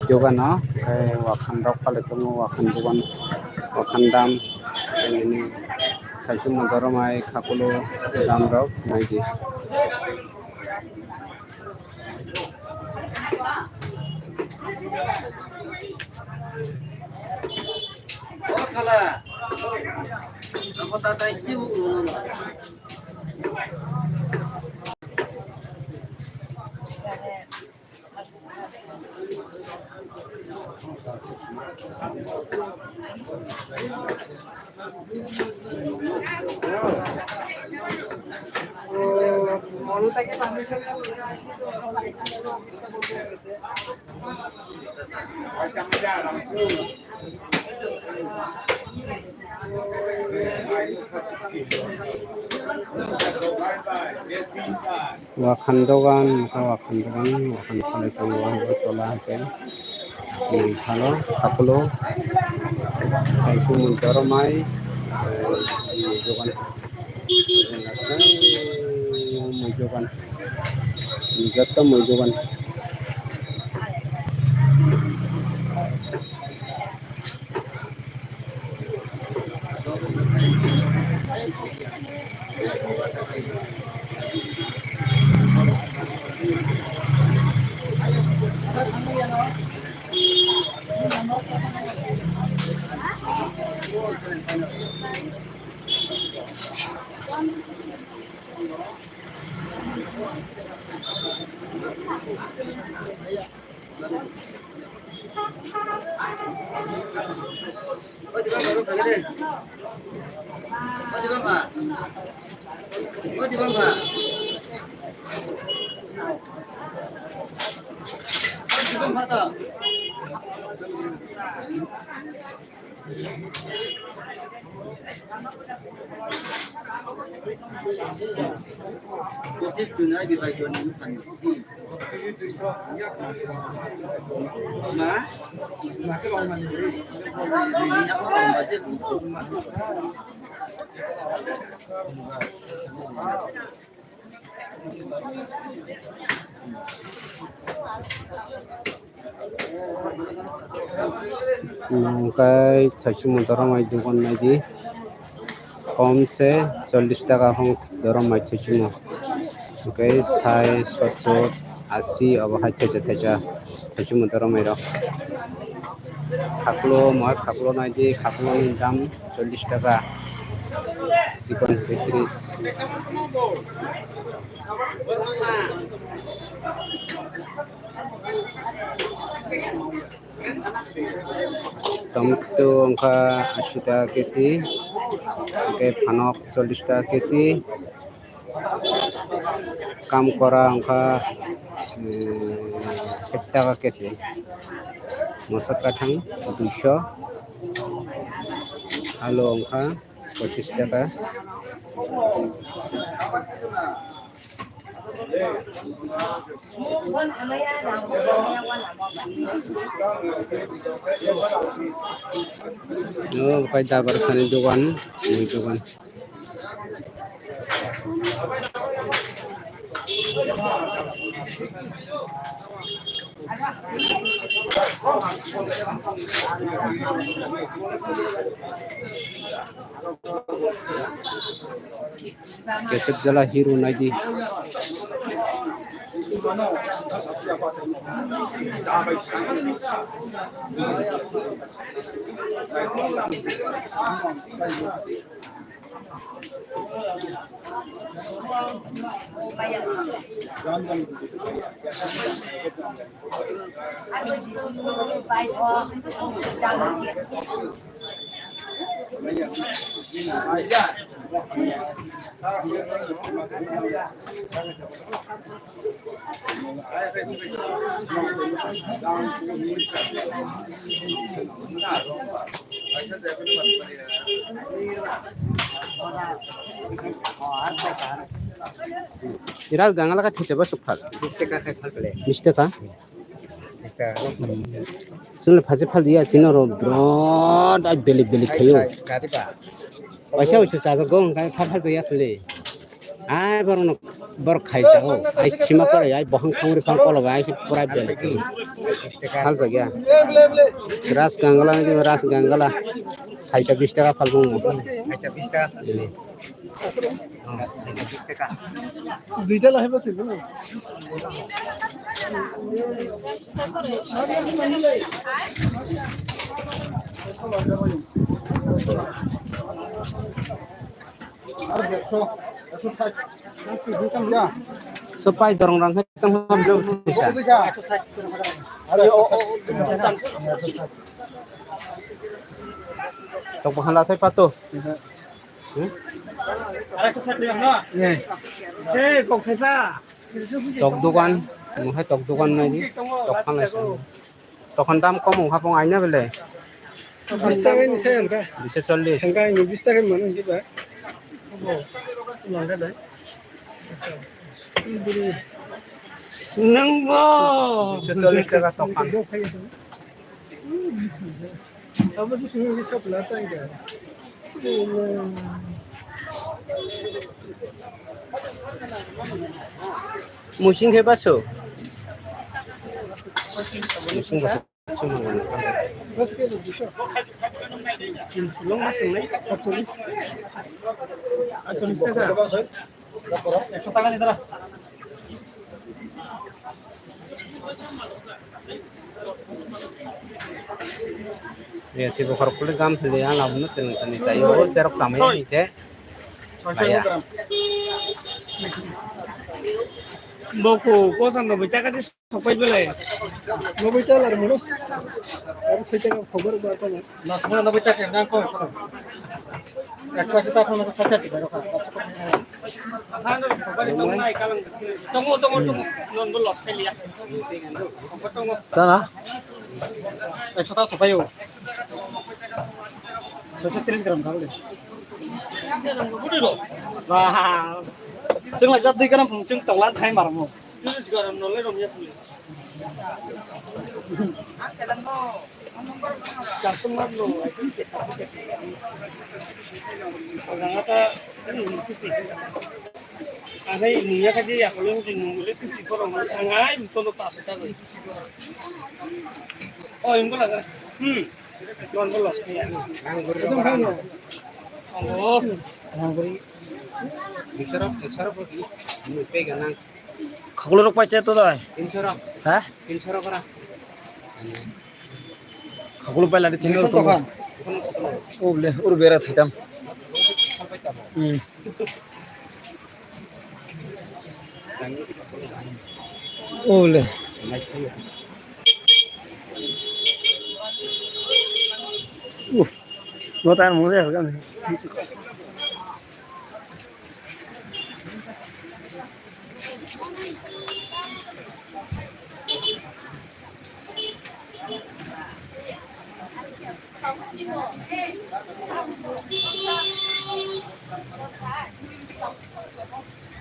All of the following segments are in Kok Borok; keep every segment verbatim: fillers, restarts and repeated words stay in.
Dogano, eh, wakhan rok palai tongo, wakhan dogan, wakhan dam, nini kaisa motoromai, khakulo dam rok naidi. Wakhan dogan, wakhan dogan, wakhan palai tongo, tola hwnkhe. Mui phano, khakulo, kaisa mui doromai, eh, mui dogan. Mui dogan. Joto mui dogan. Hwnkhe thaisimo doromai dogan naidi, kom se chollish taka hwn doromai thaisimo. Hwnkhe sai sottor, asi obo hai thaisa thaisa thaisimo doromai rok. Khaklo, mohai khaklo naidi, khaklo ni dam chollish taka, chikon hwnkhe tris. Tomato wngkha ashi taka kesi, hwnkhe phanok chollish taka kesi, kamkora wngkha, eh, sait taka kesi, moso kwthang duiso, alu wngkha pochish taka. Oh, kai dabar sani dogan, mui dogan. Kesep jala hero naidi. Iral gangala ka thicha ba sukphal. Bish taka khai phal pele. Bish taka? Bish taka. Sunu phase phal dia sino ro brod ai belik belik thayo. Khai, khai, khai, khai. Paisa uchu chaja gong kai phal phal ya phale. Ai borok no Borok khaijao, ai sima korai, ai bohang thangri phang kolo bai, ai pura bel. Hal jagya. Ras gangala ni ras gangala. Khaisa bis taka phal bung. Khaisa bis taka phal bung. Duita lahai basi bung. So pai dorong rang hai tang ham jom tisa. Tok bahala thai pato. Hmm? Tok dukan, mo hai tok dukan nai di. Tok phalai sa. Tokhan dam kom wngkha pong aina bele. Bis taka ni se wngkha. Bisa chollis. Wngkha ini bis taka mano hiba. Obo, wngkha dai. Nwng bo. Bisa chollis taka tokhan. Abo se simi bisa pula ta ida. Musing khe baso. Musing baso. Ekso taka ni dara. Ya, tibo khorok puli gam thili ang abono tini tini chayo. O serok samaya ni se. Maya. Boku, kosan do bita kaji sopai belai. Nobai ta lar mono. Ar soi taka khobor ba ta. Na, semua nobai ta ke nang ko. Ekso asi ta phone ko sakya ti baro ka. Tongo, tongo, tongo. Non bo loss khailiya. Tongo. Tana? Ekso taka sopaio. Soiso tris gram kang de. Wah. Chwng lai jat dui gram phung chwng tongla thai marmo. Customer no, I think. Ang hai nungya kasi ya, kalau nung nung le kasi korang, ang hai nung tono paso ta goi. Oh, yung ko laga. Hmm. Don ko los kaya. Oh. Bichara, bichara ko di. Nung pe ganang. Khaklo rok paisa to dai. Tinsho rok. Ha? Tinsho rok ra. Khaklo paila de tinsho rok. Tokhan. O le, ur bera thaitam. Hmm. O le. Uf. No tan mo de.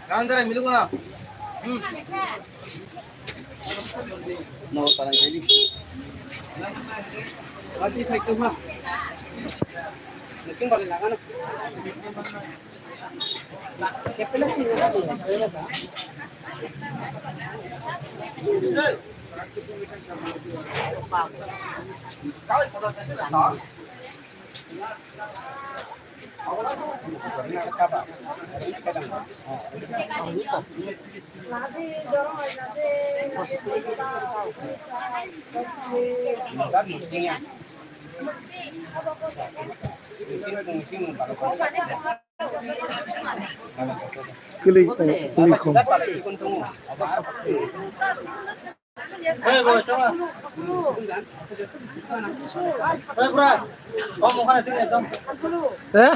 Andara milu na. Hmm. No, talang kali. Mati khai tu ma. Naking balik lang ano. Kwlwi, kwlwi khum. Eh?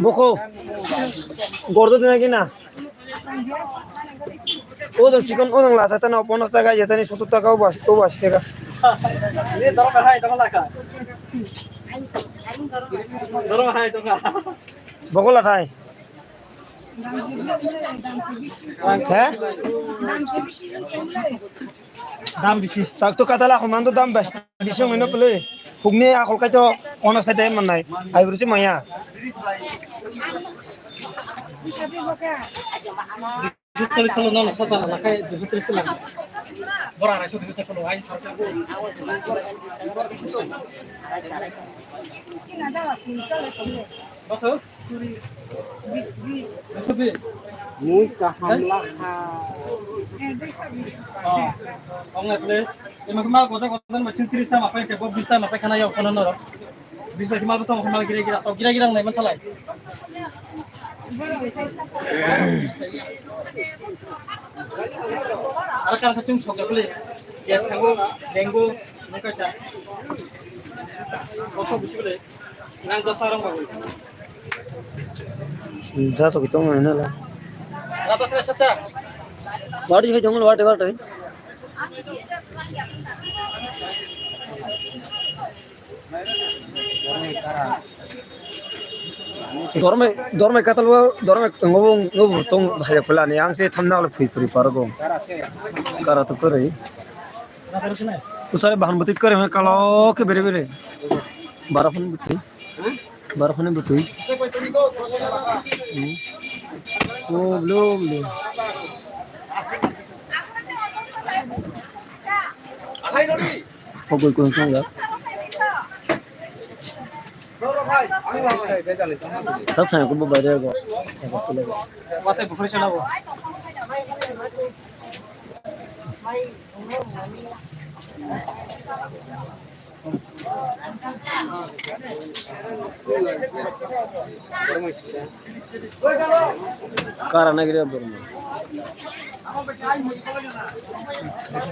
Boko. Gordo dina gina. O jang chikon, o jang lasa tano ponos taka, yatani sotor taka, o bas, o bas taka. Ni dorong hai, dorong laka. Dorong hai, dorong. Boko lathai. He? Dam bisi. Tak to katala khumando dam bas-, bisi wngwi no kwlwi. Hukni akol kaito ono side mannai. Ai bwrwi se maya. Duiso chollish salo nono sacha lakai, duiso tris khe lakai. Bora arai so duiso salo ai. Baso? Duiso bi. Mui kaham lakha. Oh, ong le. Ema khe mal goda goda ma chin tris ta ma pai khe bo bis ta ma pai khana yau khana noro. Bisa di mal betul mal gira gira tau gira gira nai man salai. Ara kar kachung sok ya beli. Yes kango lenggo nungka cha. Kosok bisi beli. Nang dos sarong bago. Jasa kitong mana lah. Rata sila sacha. Wadi hai tong wadi wadi. Dorme, dorme katal bo, dorme ngobo, ngobo tong bhai pulani ang se thamna le phui phui pargo. Kara to kore. Usare bahan butik kore me kalo ke bere bere. Bara phun butik. Bara phun butik. Hmm. Oh, blo, blo. Pogoi kung sung ya. Ta sa ko bo bai de go. Mate bukhari chana bo. Kara na gire borma.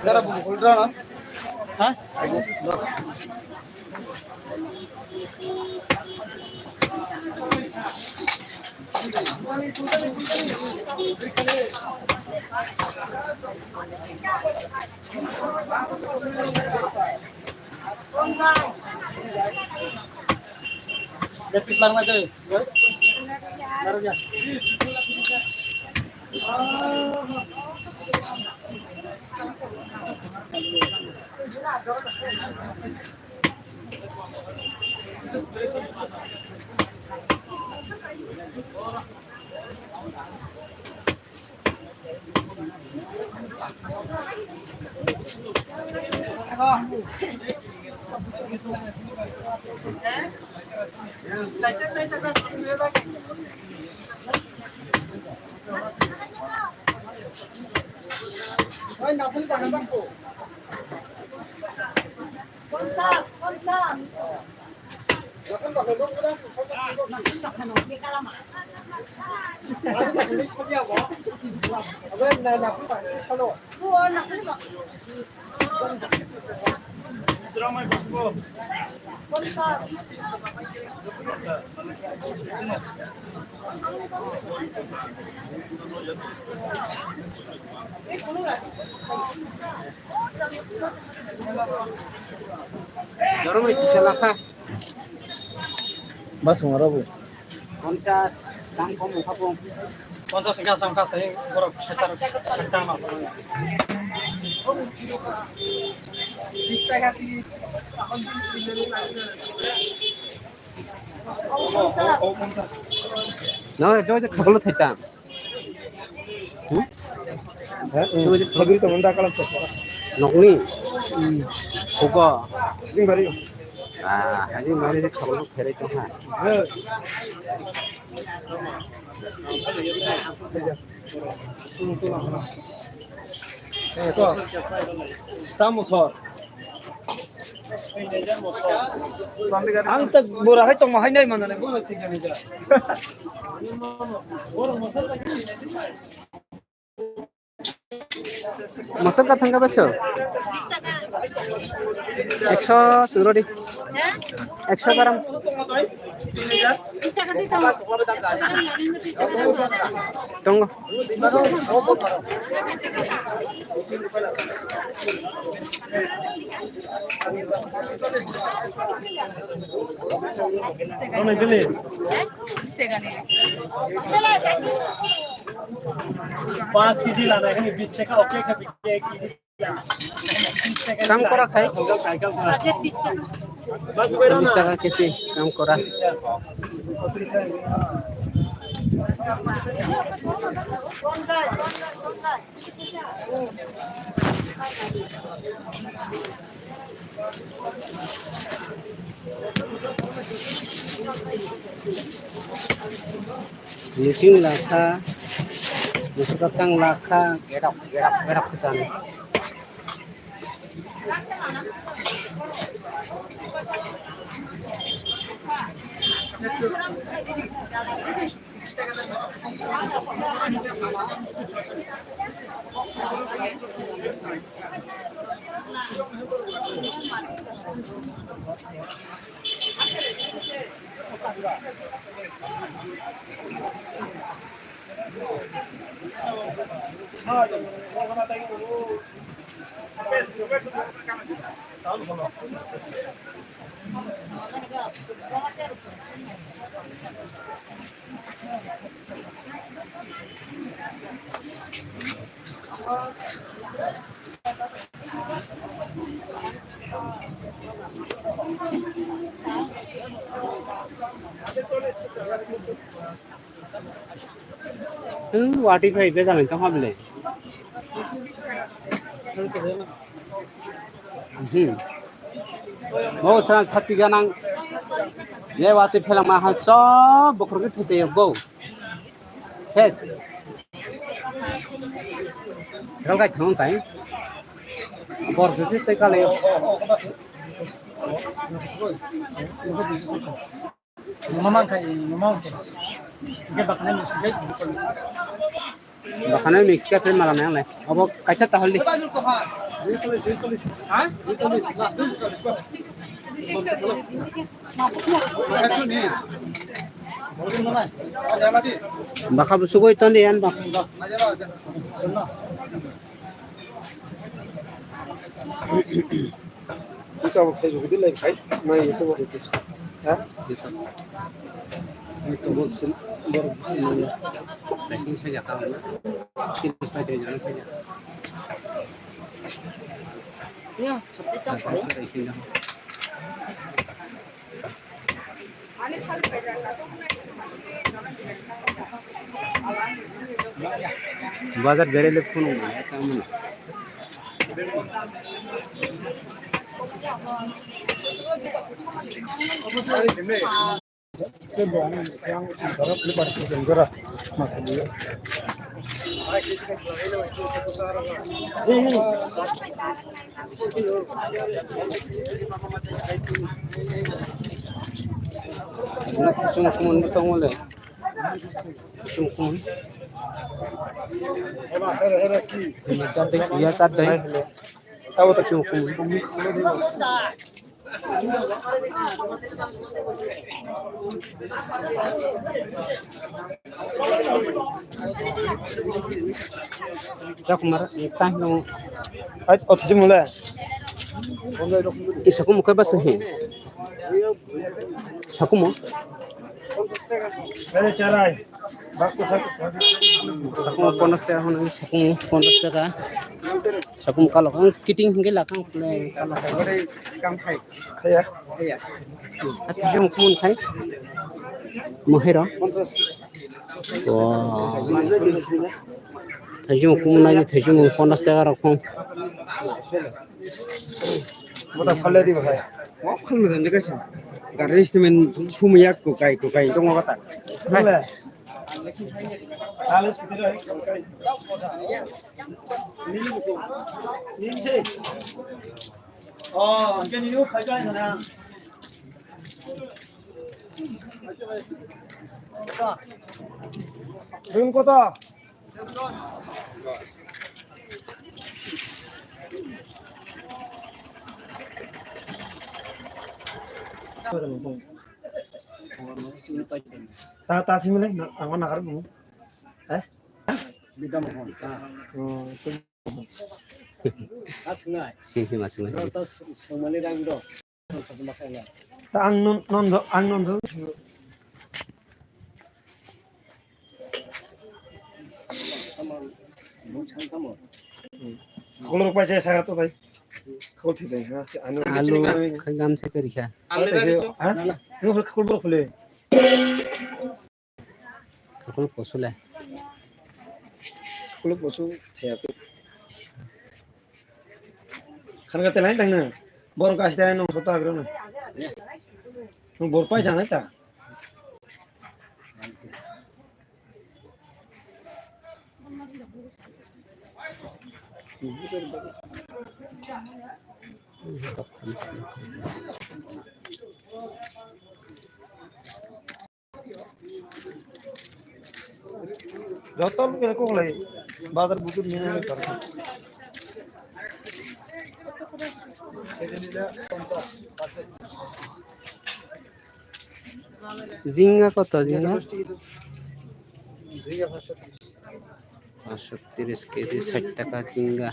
Kara bu khul ra na. Ha? Dorong isi salakha. Bas ngoro bo. Ponchas, tang kom ukha pung. Ponchas wngkha, wngkha, tei borok setar, setar ma. No, eto je khapalo thaitang. Hmm? Ha? Thabil to munda kalam sa. Nokni. Hmm. Koko. Jing bari. Ah, hajing bari je khapalo pherai tong ha. Ha. Tamo sor. Ang tak bora hai tong hai nai manane bora tik jani ja. Mosok kathang ka beso? Ekso suro di. Ekso gram. Tongo. Pas kg lana, ekhane bis taka, okay, ekha, bis taka, ek kg. Tam kora khai? Bis taka kesi, tam kora. Bising lakha, bising tang lakha, gerok, gerok, gerok kesan. Hmm, wati phai bejal tong hable. Hmm. Bo sa sati ganang. Ye wati phelama ha sob bokhorok thete bo. Ses. Kal kai thong kai. Bor jete te kale. Mama kai, mama kai. Ke bakna ni sujai. Bakana mix ka pe mala nang le. Abo kaisa tahol di. Baka busugoi ton di yan bak. Ito abo Facebook di live khai. Nai ito. Ha? Ito. Ito bo sin, bor sin nai. Sin sai jaka. Sin sai jaka. Ya, Bazar berele phone. Chakumar, tang no. Ai, othai mole. Isakumo khe basa he. Sakumo. Sakumo ponchash taka hono, sakumo ponchash taka. Sakumo kalok ang kiting hingke lakang pule kalok. Kaya. Thaichung kumun khai. Mohero. Wow. Thaichung kumun nai thaichung ponchash taka rok khong. Mota phalle di bahai. Mo khol mo jande kaisa. Gari instrument sumya ko kai ko kai tongo kata. Bole. Alis kitira hai. Nin se. Oh, hingke nini o khai kai sana. Room kota? Ta, ta simi le, na, ang nagar mo. Eh? Bida mo hon. Oh, Sing sing masing masing. Ta ang non non do, ang non do. Khol rok paisa sa to bai. Khol thi dai ha. Ano alu khai gam se kari kha. Ha? Ano khol khol bro khole. Sukul posu le. Sukul posu thaya ko. Khan ka telai tang na. Bor ka sita nong sota agro na. Nong bor pai jang ta. Joto loke kok lai bazar bujur mene kar. Jinga koto jinga? Paanch sho tiris kg, sait taka jinga.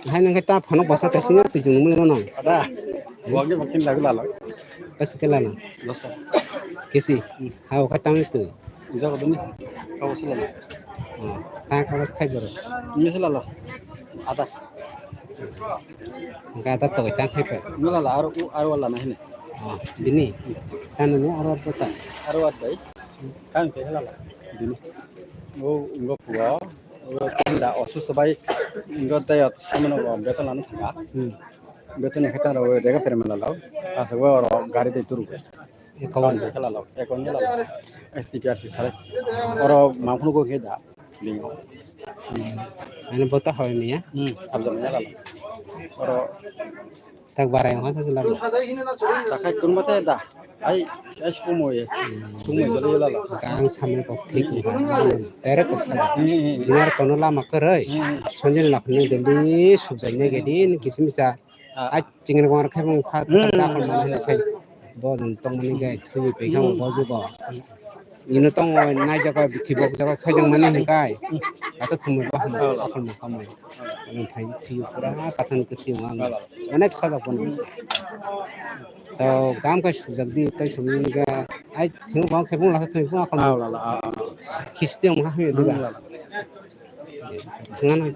Hai nang khe ta phano bwsa ta sini twi chwng mui rano. Ada. Wagni makin lagu lalo. Bas ke lalo. Dosta. Kesi. Hmm. Ha o kha tang tu. Ija ko duni. Kau sila lalo. Oh, ta ka bas khai boro. Ini sila lalo. Ada. Hingke adat togoi tang khai pha. Nula la aro u aro wala na hini. Oh, bini. Tano ni aro adat ta. Aro adat dai. Kan pe hala la. Bini. O ngo puo. O kinda osusto bai. Ngo dai ot samano beton lano thanga. Hmm. Beton ni khetang ro dega permela lao. Asa go ro gari dai turu. Account. Account khe lalo, account khe lalo. S T P R C sare. Oro mangkhunu go khe da. Bingo. Hmm. Ani bota hoi miya? Hmm, abjam ya lalo. Oro tak barai ho sa lalo. Takai kun mate da. Ai, ai sumo ye. Sumo jalo lalo. Kang samung kok thik ni. Tere kok sa. Hmm, hmm, hmm. Inar kono lama kwrwi. Hmm, hmm. Sonjini lakhni delhi subjai ne gedi ni kisimisa. Ah. Ai chingri gong khe bung pha. Hmm. Dakol mani hinwi sai. Bo jong tongmani gai thwi pekha bo jugo. Ino tong nai jaga bithi bok jaga khaijang mani hinkai. Ata thumui bo hambai, oh, akol mukha mai. Ang thai thwi pura pathang kwthwi ang. Oh. Onek sajak bono. To gam kai sujak di tai sumni ga. Ai thing bong khe bung lasa thwi bung akol. Oh, la, la, ah, ah, ah. Khisti ang ha mi diba. Hmm, la, la. Thangano.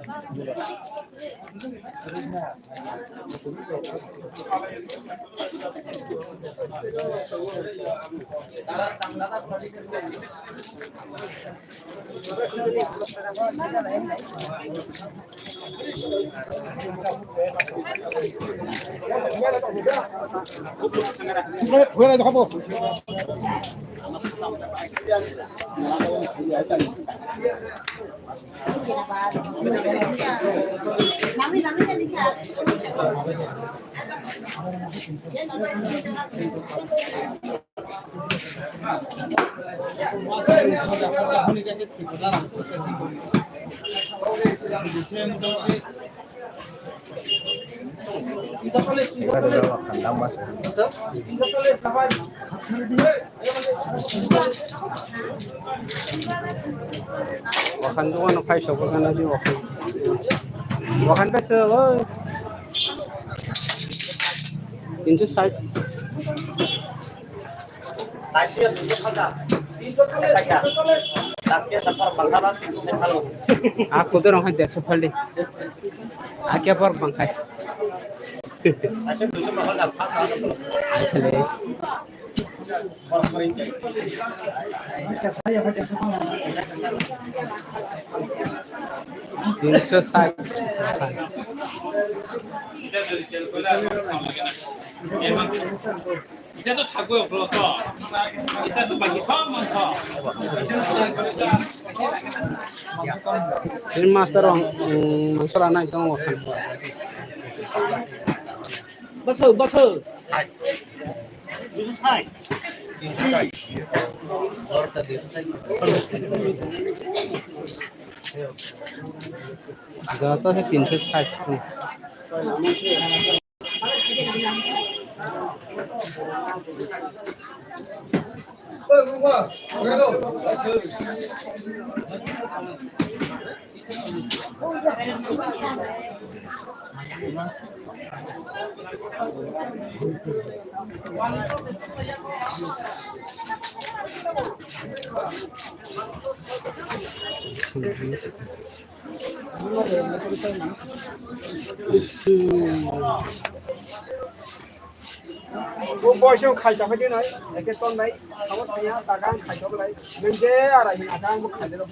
Wahan dua no kai sobo kana di wahan. Wahan pe se oi. Tinso sait. Aku tu rong hai derso phaldi. Ake por bangkai. Asle. Tinso sait. Ita to thagwi oklo to. Ita to bagi sob manso. Ini master ang, mm, master anak itu mau kan. Baso, baso. Hai. Dusu sai. Joto se tinso sait. Bo boiso khai chakha dinai, eke ton nai, abo tanya, taga ang khai chakha lai, nang je ara hin aka ang bo khai le rok.